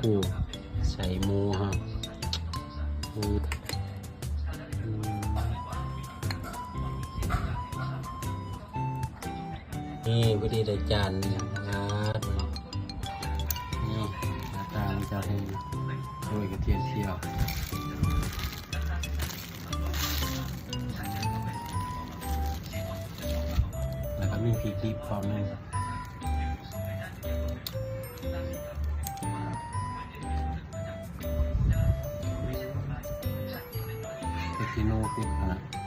ຢູ່ ໃສ່ໝູເຮົາ ອືມ ນີ້ ພໍດີໄດ້ຈານໜຶ່ງ ອາ ນີ້ ໜ້າຕາມັນຈະເຫັນ ໂລຍກະທຽມຂຽວ ແລ້ວກໍມີພິກດິບພ້ອມ ເປັດເທໂນ ເປັດຫັ້ນນະ.